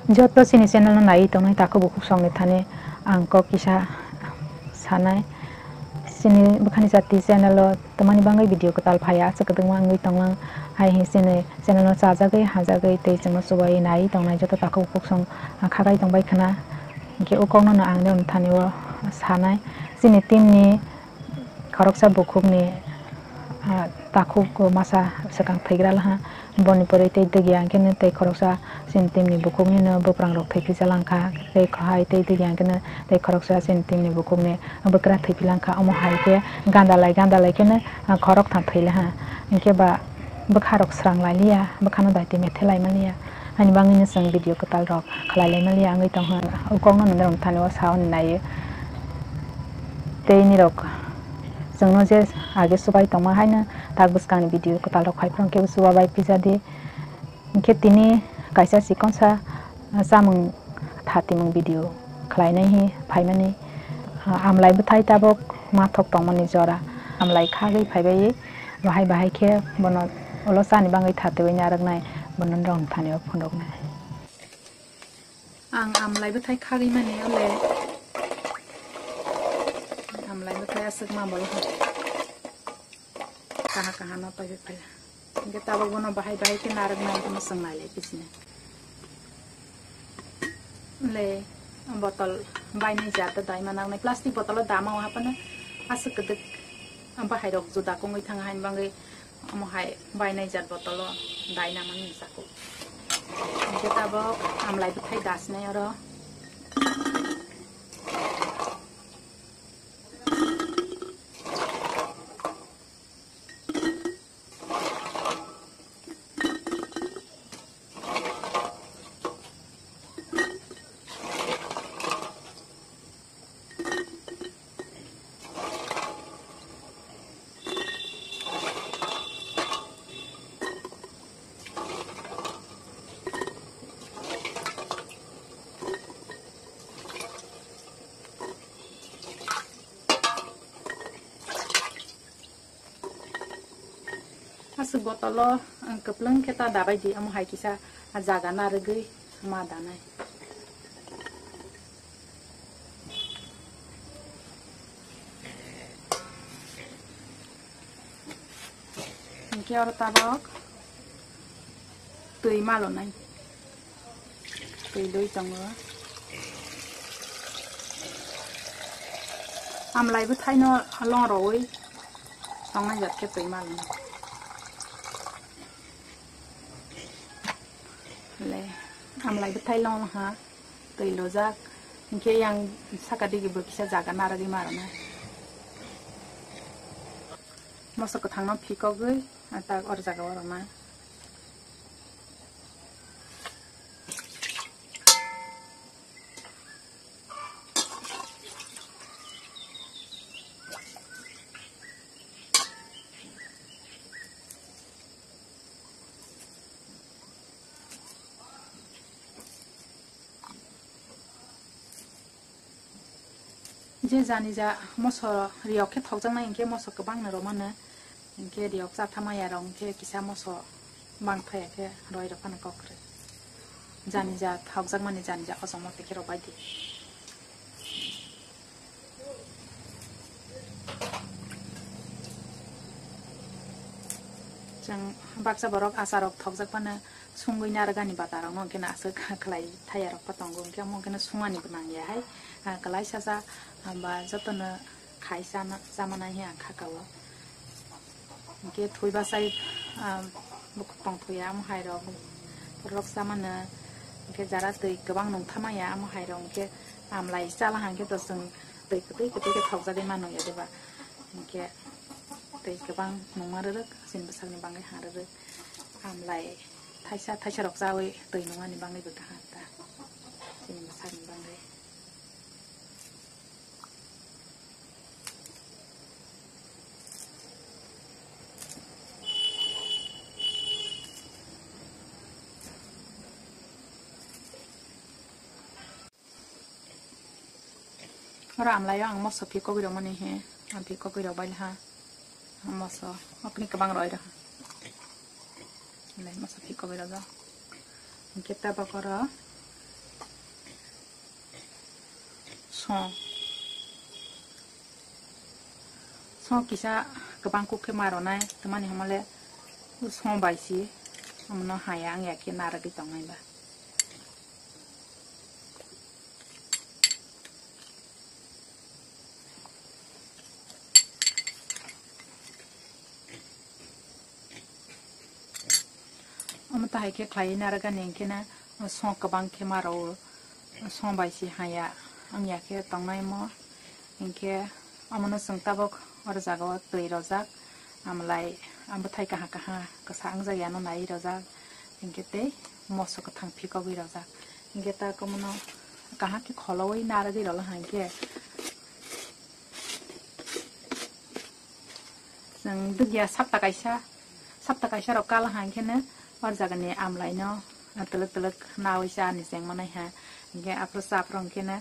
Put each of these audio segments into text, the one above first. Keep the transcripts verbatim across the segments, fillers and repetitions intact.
Joto chini channel no naiwi tongnai takhuk bukhuk songni thani ang kok kisa sanai. Chini bwkhani jati channel o tamani bagwi video kwtal phaiya, aswk kwbangma wngwi tonglang. Hai hai chini channel no chajagwi, hajagwi tei chwngno chubai naiwi tongnai joto takhuk bukhuk song khagai tongbai khwna. Hinkhe o kokno no ang nini thani o sanai. Chini team ni khoroksa bukhukni, ah, takhuk masa swkang thwigra laha. Boni pore tei dwgiya hwnkhe no tei khoroksa chini team ni bukhukni no bwprangrok thwiphi jalang kha. Tei hai tei dwgiya hwnkhe no tei khoroksa chini team ni bukhukni bwkra thwiphi lang kha. Omo hai khe gandalai gandalai khe no, ah, khoroktham thwi laha. Hinkhe ba bwkha rok srang lai liya, bwkha no daitwi methe lai man liya. Ani bagwi no chwng video kwtal rok khlai lai man liya wngwi tong kha. O kok no norok thani o sa o nai. Tei nirok chwngno je age subai tongma haino tak bwskangni video kwtal rok phai phano kebo chubabai pija di. Hinkhe tini kaisa chikonsa chamung thatimung video khlainai hi phaimani. Amlai bwthai tabuk mathok tongmani jora. Amlai khagwi phaibai bahai bahai khe bono ulo chani bagwi thatiwi narwknai, bono norok thani o phunuknai. Ang amlai bwthai khagwi mani ule. Amlai bwthai aswk ma bolo. Kaha kaha no pai pai. Hinkhe tabuk bono bahai bahai khe narwknai, bono chwng nailai pisina. Le botol bainai jat da dai ma nangnai, plastic botol o dama o hapano aswk kwdwk bahai rok juda kongwi thang hain bagwi. Omo hai bainai jat botolo dai namani jago. Hinkhe tabok amlai bwthai dasnai oro. Aswk botolo, ang kwplwng khe ta dabai di, omo hai kisa jaga narwgwi ma danai. Hinkhe oro tabok twi malonai. Twi dui tongo. Amlai bwthaino long rowi tongnai jat khe twi malonai. Le, amlai bwthai long ha, twi lojak. Hinkhe yang saka digi bo kisa jaga narwgwi ma rwnai. Moso kwthangno phikogwi, ah, tak or jaga o rwnai. Je janija moso riyok khe thokjaknai hinkhe moso kwbangno rwmano, hinkhe riyok chathamaya rok hinkhe kisa moso bangthaya khe roi rok phano kok kwrwi. Janija thokjakmani janija ochomno tei khe rwbai di. Chwng baksa borok achar rok thokjak phano sungwi narwgani bata rok no hwnkhe no aswk khlai thaya rok pha tongo, hwnkhe omo hwnkhe no sungani bo nang ya hai, ah, kwlai sacha, ah, ba joto no khai chana, chamana hiya kha kao. Hwnkhe thwi bachai, ah, bukhuk tong thwi ya, omo hai rok, borok chamano, hwnkhe jara twi kwbang nung thama ya, omo hai rok hwnkhe amlai chala hwnkhe to chwng twi kwtwi kwtwi khe thokjagwi mano ya diba, hwnkhe twi kwbang nungma rwrwk, chini bwsakni bagwi ha rwrwk, amlai thaisa thaisa rok chawi twi nungmani bagwi bo kaham ta, chini bwsakni bagwi. Oro amlaio ang moso phikogwi rwmani he, ang phikogwi rwbai laha. Moso, okni kwbang roi rw. Belai moso phikogwi rwjak. Hwnkhe tabok oro Song. Song kisa kwbang kuk khe ma rwnai, tamani hamale song bai si, omono haya wngya khe narwgwi tongnai ba. Omo tahai khe khlaiwi narwkani hinkhe na song kwbang khe ma rwo, song bai se haya wngya khe tongnai mo. Hinkhe omono chwng tabuk oro jaga o twi rojak, amlai, bwthai kaha kaha kwsa wngjakya no naiwi rojak, hinkhe tei moso kwthang phikogwi rojak. Hinkhe ta omono kaham khe kholowi narwgwi rwla hinkhe. Chwng dugya sapta kaisa, sapta kaisa rok kala hinkhe no or jagani amlai no twlwk twlwk nawi cha ni chengma nai ha. Hinkhe aphuru cha aphuru hinkhe no,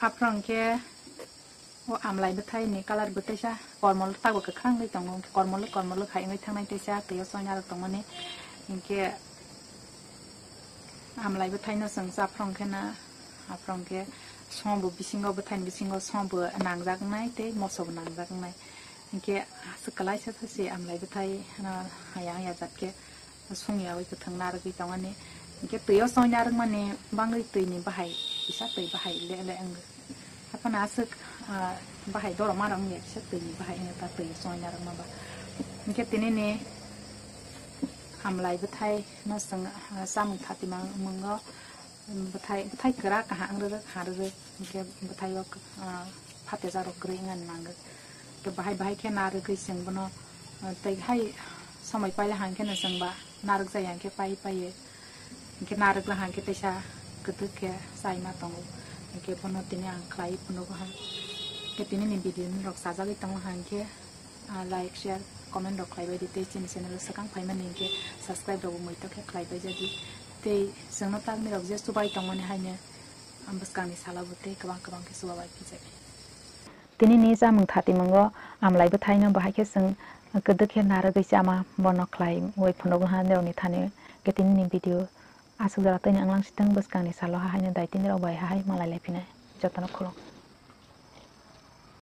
aphuru hinkhe o amlai bwthai ni colour bo teisa kormol tabuk kwkhwrang wngwi tongo, kormol kormol khai wngwi thangnai teisa twi o choina rok tongmani. Hinkhe amlai bwthai no chwng cha aphuru hinkhe no, aphuru hinkhe song bo bisingo, bwthai ni bisingo song bo nangjak wngnai tei moso bo nangjak wngnai. Hinkhe aswk kwlaisa se amlai bwthai no hayang ya jat khe song yawi kwthang narwgwi tongmani. Hinkhe twi o choina rwkmani bangwi twi ni bahai, kisa twi bahai le le wng. Haphano aswk, ah, bahai doroma rok wngya kisa twi ni bahai wngya ta twi o choina rwkma ba. Hinkhe tini ni amlai bwthai no chwng, ah, chamung thati ma mungo. Bwthai, bwthai kwrak kaham wng rwrwk, ha rwrwk, hinkhe bwthai o, ah, phatejak rok kwrwi wngna nango. Hinkhe bahai bahai khe narwgwi chwng bono, ah, tei hai somoi paila hinkhe no chwng ba narwk jaya hinkhe pai pai ye. Hinkhe narwk la hinkhe teisa kwtwk khe chaima tongo. Hinkhe bono tini ang khlai phunugo ha. Hinkhe tini ni video ni rok chajagwi tongo hinkhe. Ah, like, share, comment rok khlai bai di tei chini channel o swkang phaimani hinkhe subscribe rok bo muitok khe khlai bai jadi. Tei chwngno takni rok je chubai tongmani haino, ah, bwskangni salo bo tei kwbang kwbang khe chuba bai phijak. Tini ni chamung thati mungo amlai bwthai no bahai khe chwng kwdwk khe narwgwi chama bono khlai bai phunugo ha nirok ni thani. Khe tini ni video aswk jora twi ni wnglang sitwng bwskangni salo ha haino dai tini rok bai ha hai malai lai phinai jotono khulum.